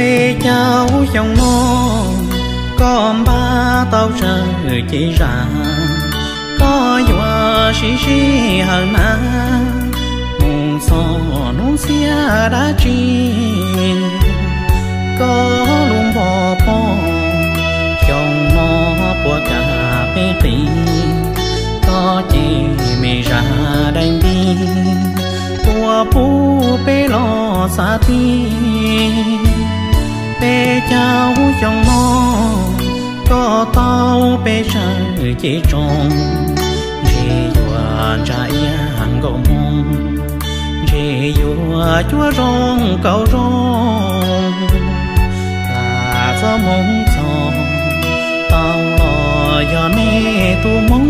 Peb caug xyoo no, koj npaj tau tsawg cev zam, koj yuav sib sij hawm hnav mus txog hnub xiab dab tsi. Koj lub npog pog, xyoo no puas kam peb qis, koj cev me zam dai nti, puas pub peb los xav ti. Peb caug xyoo no, koj tau peb tsawg cev tsoom, ntshe yuav ntsa iab nkaus moo, ntshe yuav cuab zoo kaum zoo. Lam txoj moo txog tau los yog nej tus hmoob,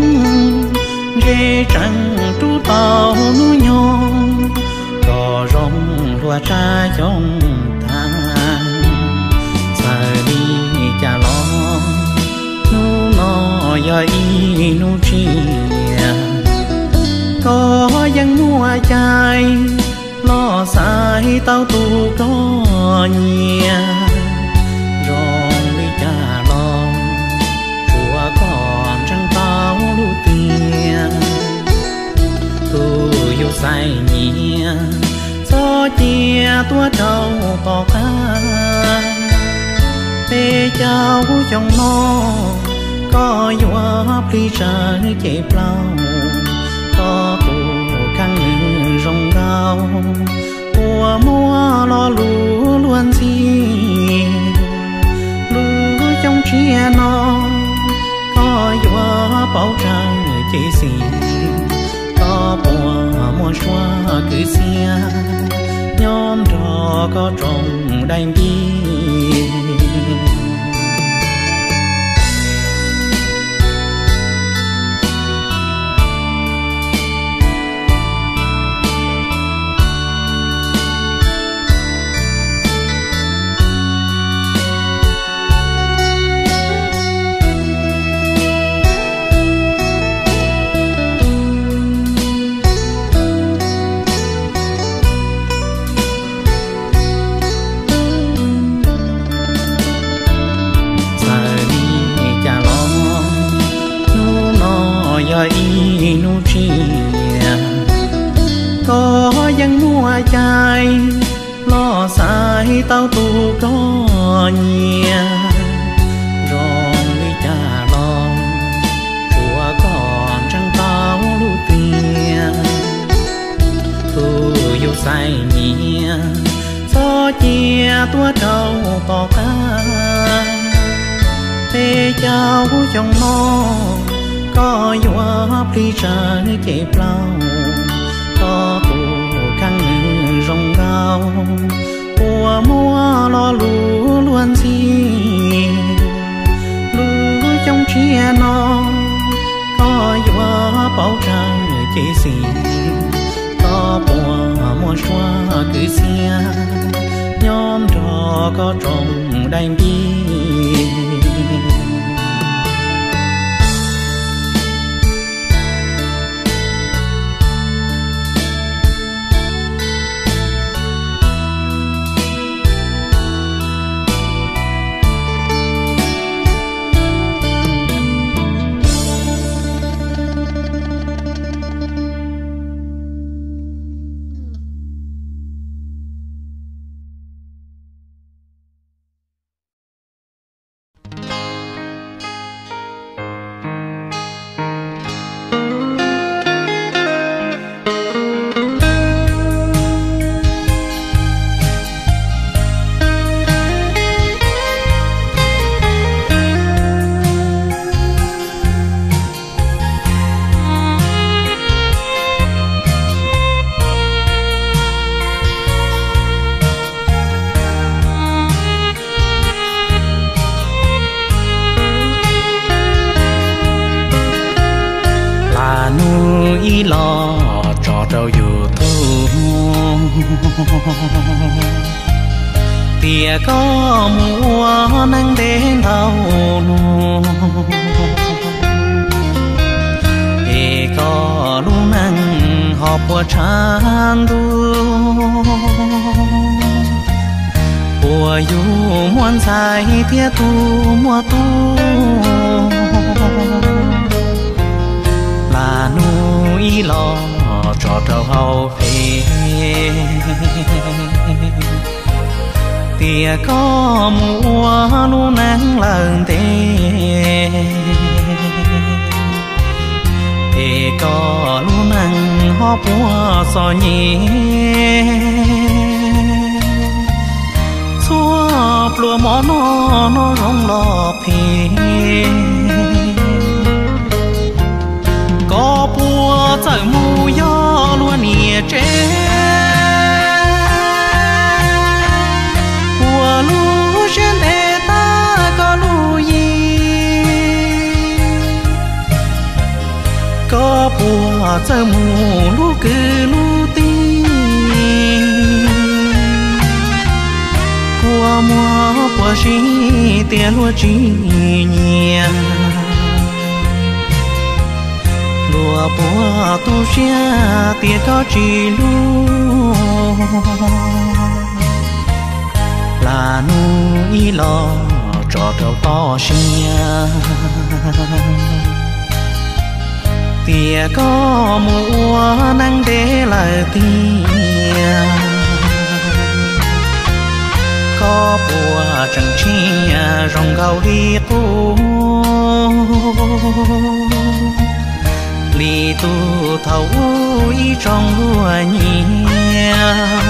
ntshe tseem rub tau hnub nyoog kom zoo hlua tsa xyoo tag. Txawm li cas los hnub no yog ib hnub tsiaj, koj yeej muaj cai los xaiv tau tus koj nyiam. Zoo li cas los tsuav koj ntseeg tau lub tiam, tus yus xaiv nyiam txhob cia tuaj rau tom qab. Peb caug xyoo no, koj yuav plig tsawv cev plaub, koj tus kheej zoo nkauj uas muaj lo lus luag ntxhi. Lub xyoo tsiaj no, koj yuav paub tsawv cev xis, koj puas muaj suab kwv txhiaj nyob nrog koj tsoom dai nti. Txawm li cas los hnub no yog ib hnub tsiaj, koj yeej muaj cai los xaiv tau tus koj nyiam. Zoo li cas los tsuav koj ntseeg tau lub tiam, tus yus xaiv nyiam txhob cia tuaj rau tom qab. Peb caug xyoo no, koj yuav plig tsawv cev plaub, koj tus kheej zoo nkauj uas muaj lo lus luag ntxhi. Lub xyoo tsiaj no, koj yuav paub tsawv cev xis, koj puas muaj suab kwv txhiaj nyob nrog koj tsoom dai nti. rau YouTube tias koj mus ua neej ntev ntau lub, es koj lub neej ho puas tshav ntuj, puas yug muaj ntxhais thiab tus muaj tub. Plas hnub ib los tso rau hauv Fev tias koj mus ua lub neej lawm ntev, es koj lub neej ho puas txom nyem, txhua pluas mov noj noj zoo los phem. Koj puas txawm mus yog luag niam tsev, ua lub siab ntev tag koj lub yig? Koj puas txawj mus lub kwv lub tij? Kua muag puas sib tias luag tsis nyiam? Luag puas tu siab tias koj tsis hlub? Plas hnub ib los tso rau toj siab tias koj mus ua neej ntev lawm tiag, koj puas tseem tsim nyog zoo nkaus li qub li tus thaum ub ib tsoom luag nyiam?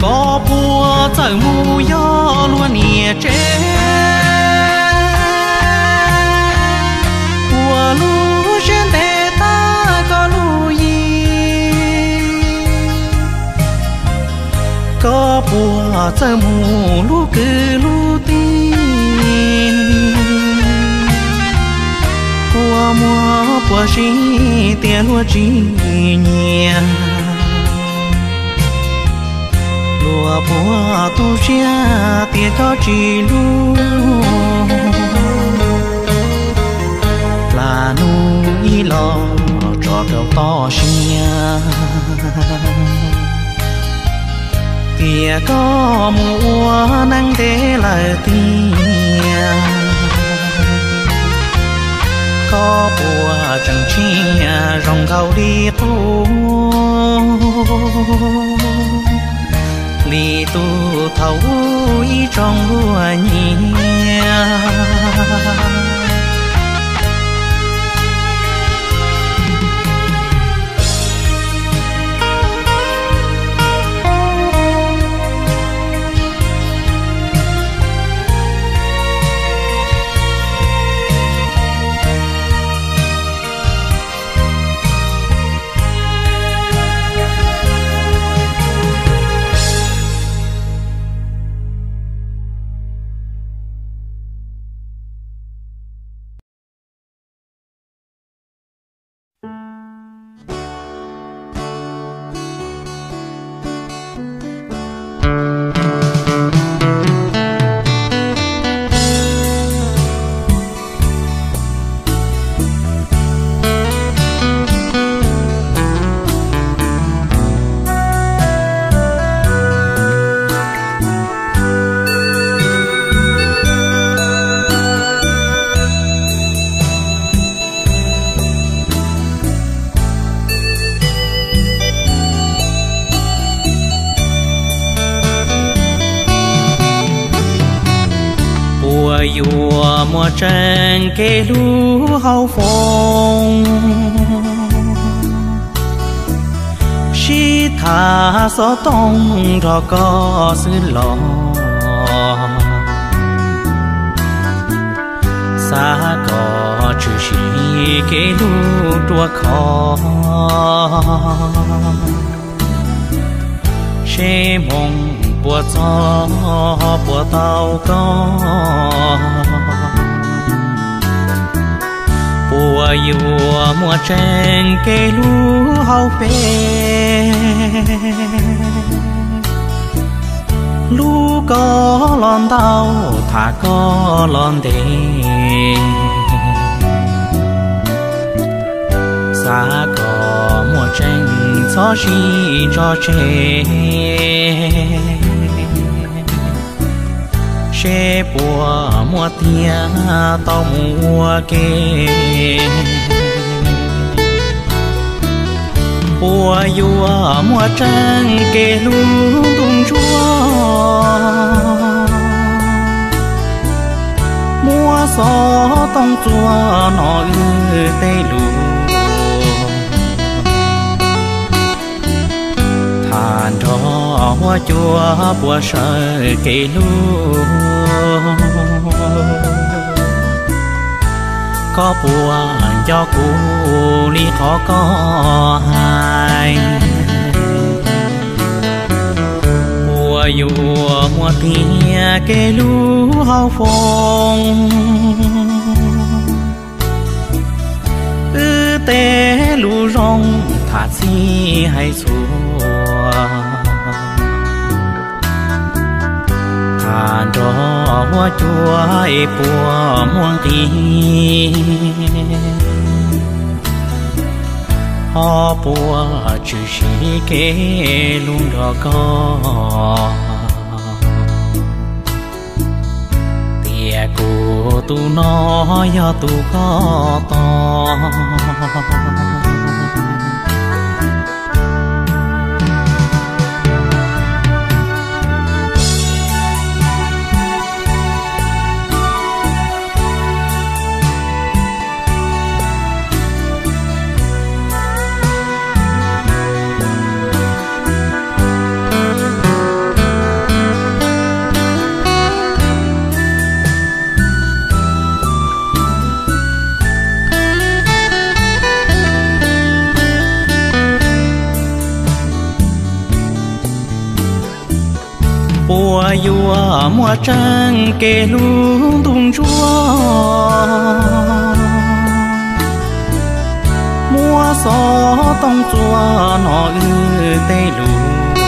Koj puas txawm mus yog luag niam tsev, ua lub siab ntev tag koj lub yig? Koj puas txawj mus lub kwv lub tij? Kua muag puas sib tias luag tsis nyiam? Luag puas tu siab tias koj tsis hlub? Plas hnub ib los tso rau toj siab tias koj mus ua neej ntev lawm tiag, koj puas tseem tsim nyog zoo nkaus li qub li tus thaum ub ib tsoom luag nyiam? Puas yuav muaj tseeb kev hlub hauv foom? Ib tham xov tooj nrog koj xwb los, xav kom tshwm sim kev hlub ruaj khov, seb hmoov puas txog puas tau koj. Puas yuav muaj tseeb kev hlub hauv peb, hlub koj los ntau, tham koj los ntev, xav kom muaj tseeb txhob sib tso tseg, seb puas muaj tiag tau mus ua ke. Puas yuav muaj tseeb kev hlub ntuj ntsuab, muab xov tooj txuas no wb tej lus, tham nrog huab cua puas sawv kev hlub. Koj puas nco kuv li qhov koj hais? Puas yuav muaj tiag kev hlub hauv foom, wb tej lus zoo tham txhij hais txhua, tham nrog huab cua es puas muaj nqis, ho puas tshwm sim kev hlub nrog koj. Tias kuv tus no yog tus koj tos. Puas yuav muaj tseeb kev hlub ntuj ntsuab, muab xov tooj txuas no wb tej lus,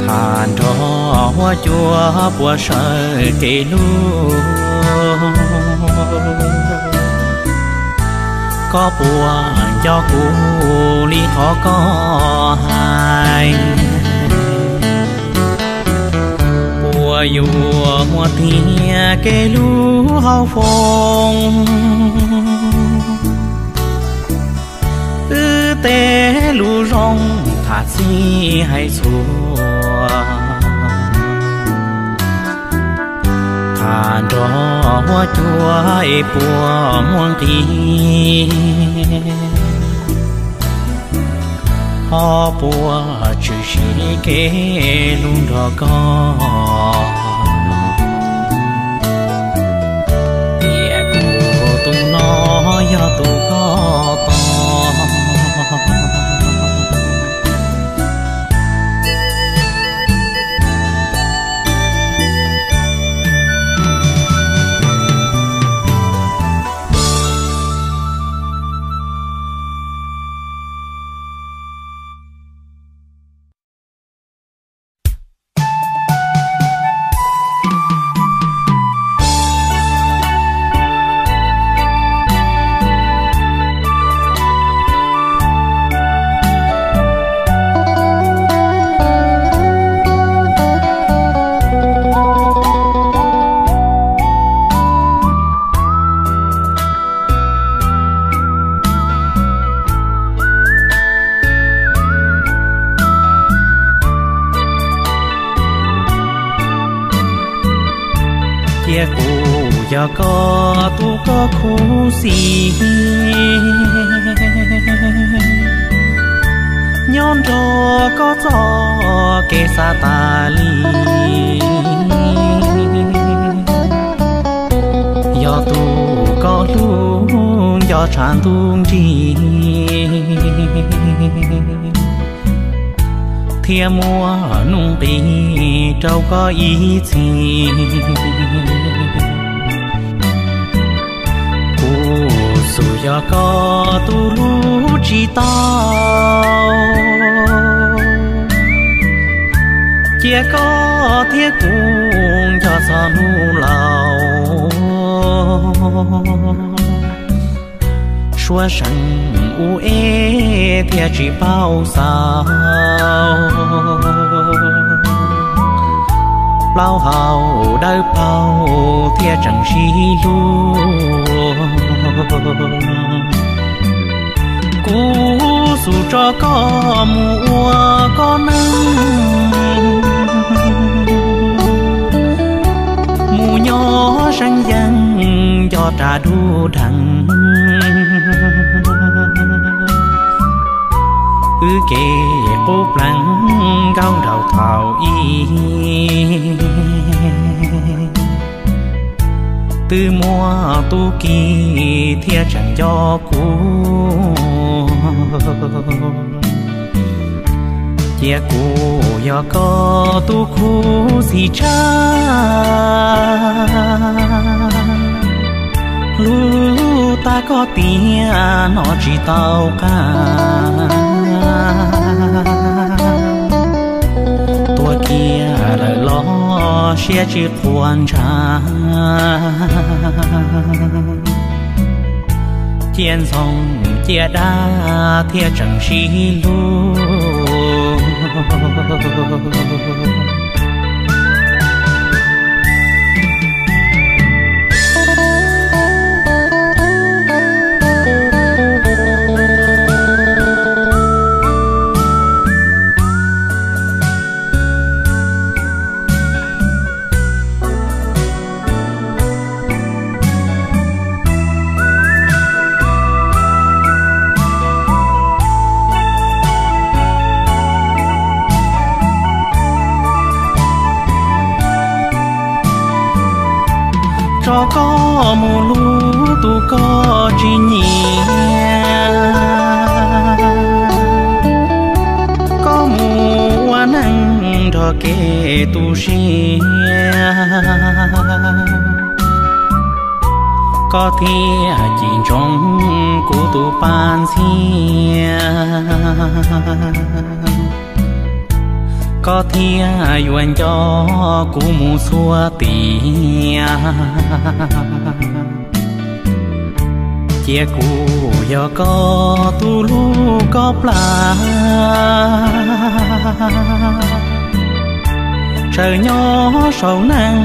tham nrog huab cua puas sawv kev hlub. Koj puas nco kuv li qhov koj hais? Puas yuav muaj tiag kev hlub hauv foom, wb tej lus zoo tham txhij hais txhua, tham nrog huab cua es puas muaj nqis, ho puas tshwm sim kev hlub nrog koj. Tias kuv tus no yog tus koj tos. Cia kuv yog koj tus koj khuv xim, nyob nrog koj txoj kev xav tas li. Yog tus koj hlub nco tshav ntuj nrig, thiab muaj nuj nqis rau koj ib txhis. Kuv xum yog koj tus hlub tsis tau, cia koj thiab kuv nco txog hnub laus. Suav seem ub eb thiaj tsis paub xaus, plaub hau dawb paug thiaj tseem sib hlub. Kuv xum tso koj mus ua koj neej, mus nyob seeb yeeb nco ras dub dheev. Wb kev qub pleev nkauj nraug thaum ub, twb muaj tub ki thiaj tseem nco kuv. Cia kuv yog koj tus khuv xim tshaj, hlub tag koj tiag no tsis tau qab. Tuag kiag lawm los siab tsis qhuav ntshav, cia ntxhoo cia dab thiaj tseem sib hlub. Tso koj mus hlub tus koj tsis nyiam, koj mus ua neej nrog kev tu siab, koj thiaj cim ntsoov kuv tus paj ntxhiab, koj thiaj yuav nco kuv mus txhua tiam. Cia kuv yog koj tus hlub koj plam, tsaws nyob saum neej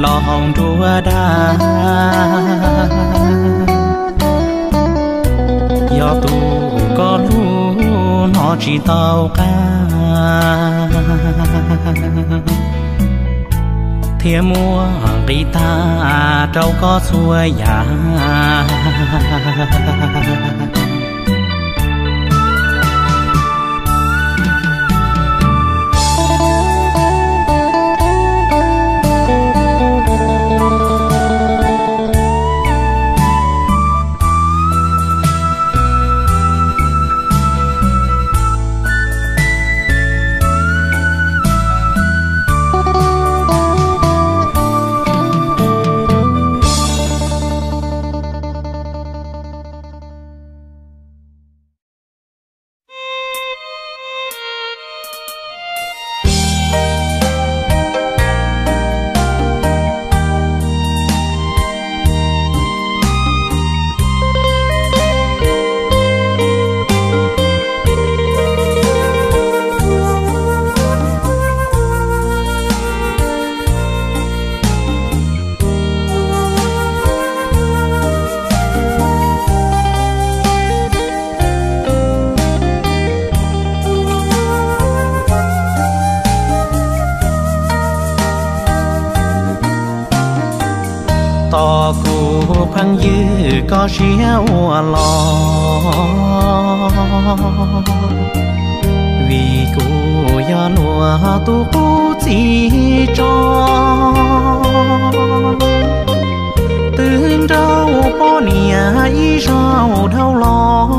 los haus nruab dag. Yog tus koj hlub no tsis tau qab, thiaj muaj nqis tag rau koj txhua yam. Tos kuv Pheej ywg koj siab ua los, vim kuv yog luag tus qub txij tso. Twb nrauj poj niam ib zaug dhau los,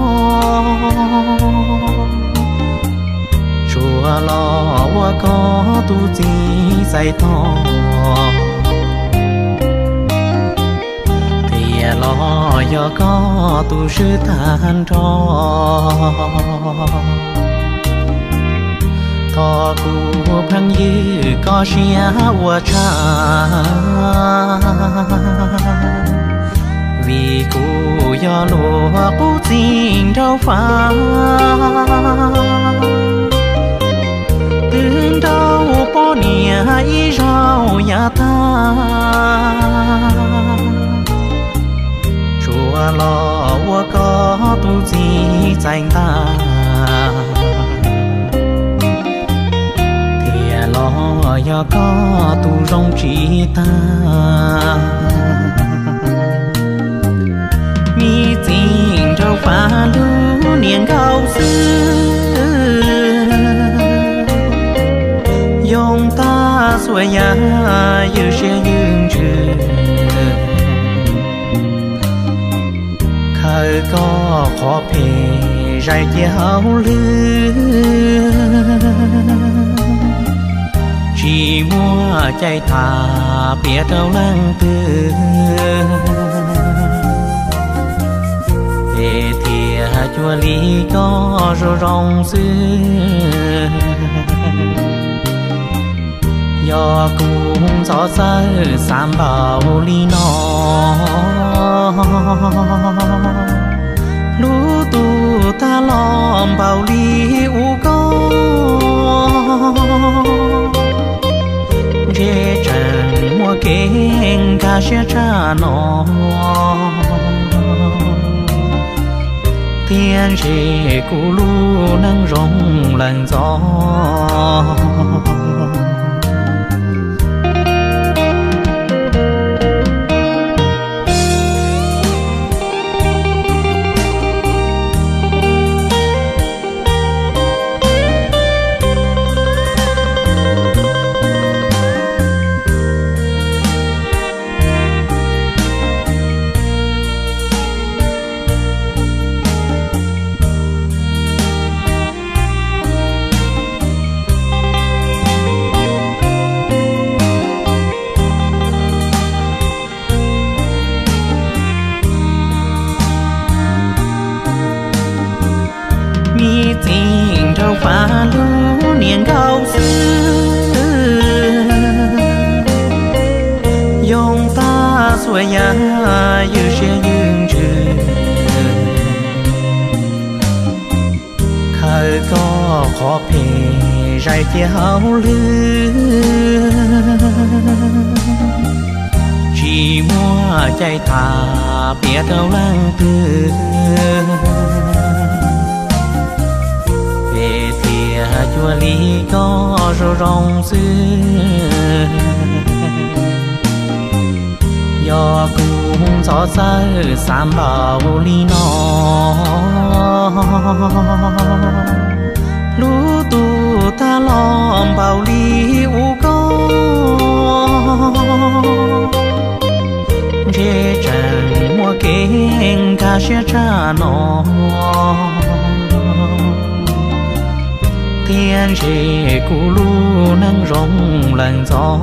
tsuas los ua koj tus txiv txais tos. Tiam los yog koj tus swb tag nrho, thov kuv pheej ywg koj siab ua tshaj, vim kuv yog luag qub txij nraug fab. Twb nrauj poj niam ib zaug yav tag, tsuas los ua koj tus txiv txais ntag. Tiam los yog koj tus zoo tsis tag, me txiv nraug fab lub niag nkauj xwb. Yoo tag xuas yam ywj siab ywj ntsws, khaws koj qhov phem zais cia hauj lwm, tsis muaj cai tham piav rau leej twg. Es thiaj cuag li koj zoo zoo xwb, yog kuv ntxhov txawj xav npaum li no, hlub tus tag los npaum li ub koj, ntshe tseem muaj kev nkag siab tshaj no, thiab ntshe kuv lub neej zoo lawm ntxov. Me txiv nraug fab lub niag nkauj xwb, yoo tag xuas yam ywj siab ywj ntsws, khaws koj qhov phem zais cia hauj lwm, tsis muaj cai tham piav rau leej twg. Es thiaj cuag li koj zoo zoo xwb, yog kuv ntxhov txawj xav npaum li no, hlub tus tag los npaum li ub koj, ntshe tseem muaj kev nkag siab tshaj no, thiab ntshe kuv lub neej zoo lawm ntxov.